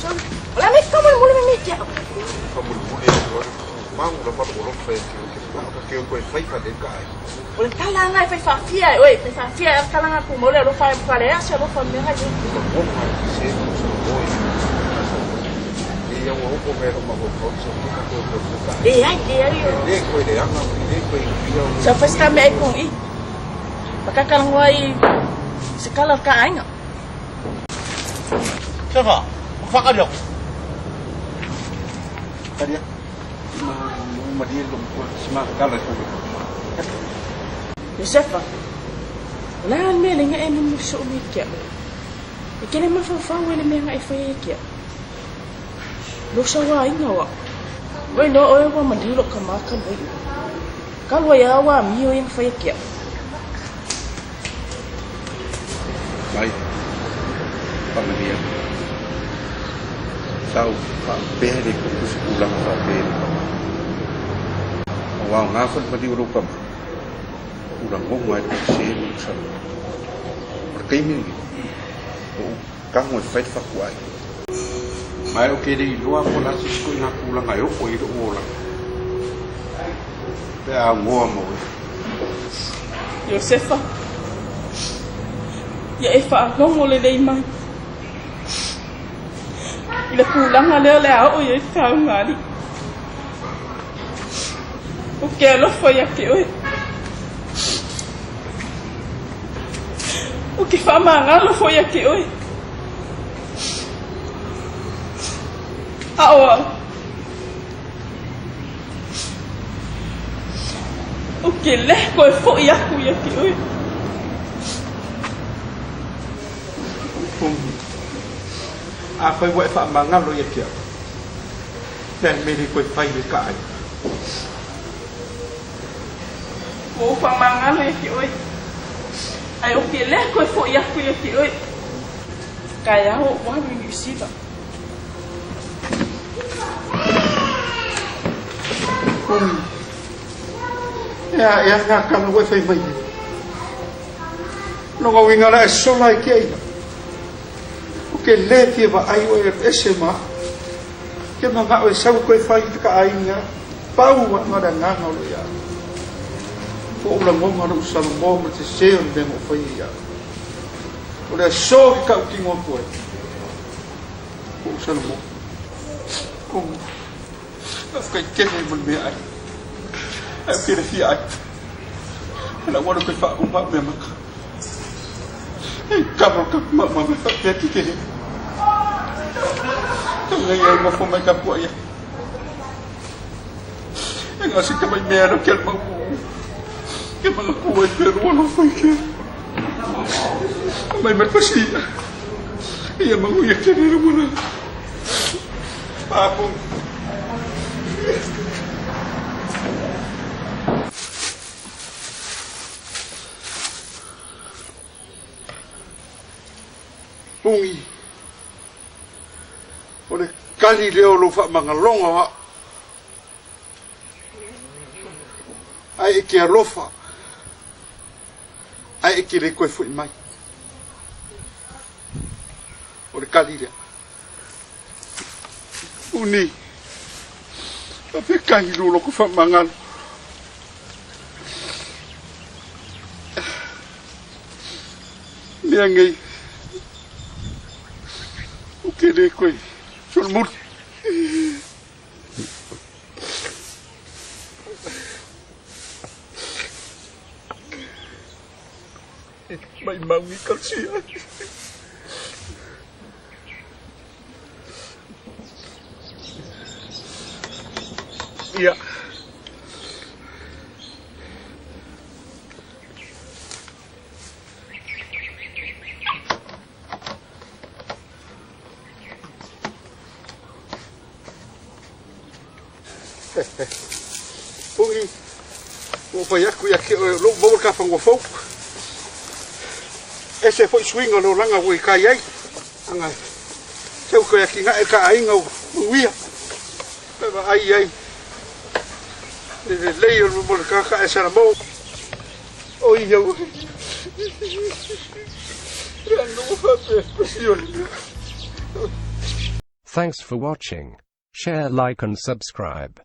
Sole, o le a mea e faamolemole mai ia te au? Faamolemole atu lava le tumau lava lou alofa ia te oe, ke manao ka ke oe fai fale ka ai. O le tala lena e fai faafia e oe, fai faafia e tala na tumau le alofa e matua leai se alofa i mea na i oe. Lagona ai se ko sa oe ka sa e ia ua opo mea lo mafaufau sa ke ka koe koe fai ka ai. Leai, leai. E le koe leaga, e le koe uia o. Sa fai se ta mea ai kong i. Makakalagoa i se kala o ka aiga. Sefa, o whakari aku. Kari aku. Ma malie lo ko si ma kala ko. Josefa, o le a le mea le nga e mumu soo me ke au. E kele mafaufau e le mea nga e whai e ke au. Lo sa wā inga wa. Oi no oe wa maliu lo ka maka loi. Ka lua ia wa mio i nga whai e ke au. Mai, whamalia. Sa ou whaapea le kupu se tulaga faapea i lou tama. Aua o ngā whai maliu o lou tama, u lagoga ai lou sese ma lou saloa. O le taimi lenei, o ou tago e fai le fatuai. Ma e ou te le iloa po o le a se isi ituaiga tulaga e oo ai lou olaga pe a aunoa ma oe. Iosefa, ia e faalogo lelei mai i le tulaga lea o le a oo i ai le taoga alii. Ou te alofa ia te oe. Ou te faamagalo foi ia te oe. A o au, ou te le toe foʻi aku ia te oe. Afai ua e faamagalo ia te au, le a le mea le toe fai le ka aiga? Ua ou faamagalo ia te oe, ae ou te le toe foʻi aku ia te oe. Taeao ou alu i Niu Sila. Umi. Ea, ea ngā kanga ua e whai mai ai. Lona uiga la e sola ai ke aina. O ke le fia vaai oe e ese ma au. Ke manao e sau koe whai i ka aiga, pau a nga le agaga o lo ia au. Ua ou lagoga lou Salomo ma te se o le mea na ou faia ia au. O le aso ke kau tino atu ai. Ua ou Salomo. Umi. Faafetai tele mo le meaai. Ae ou te le fia ai. E lau alu koe faauma au mea maka. Ei kamo ka mauma me faapea ki te reo. Tau nei ai nofo mai ka pua ia. E ngā se ka mai mea no ke mau. Ke mga kua i whenua no whai ke. Mai mai pasia. Ia mangu ia ke rere mona. Pāpung. Pungi. O le kali lea o lou faamagaloga o au. Ae e te alofa, ae e te le toe foi mai. O le kali lea. Uni, faafetai i lou loto faamagalo. Mea nei, ou te le toe solomuli. Maimau i kalsia. Ia. Pungi, ua fai aku ia ke oe lou maua le kafanua fou. Ese foi suiga o le olaga ua i kai ai. Aga seu koe atinae ka aiga o manuia. Pe vaai ai le lelei o le kaka e Salamo. Oi au. Re anu faapea pasio le mea. Thanks for watching. Share, like and subscribe.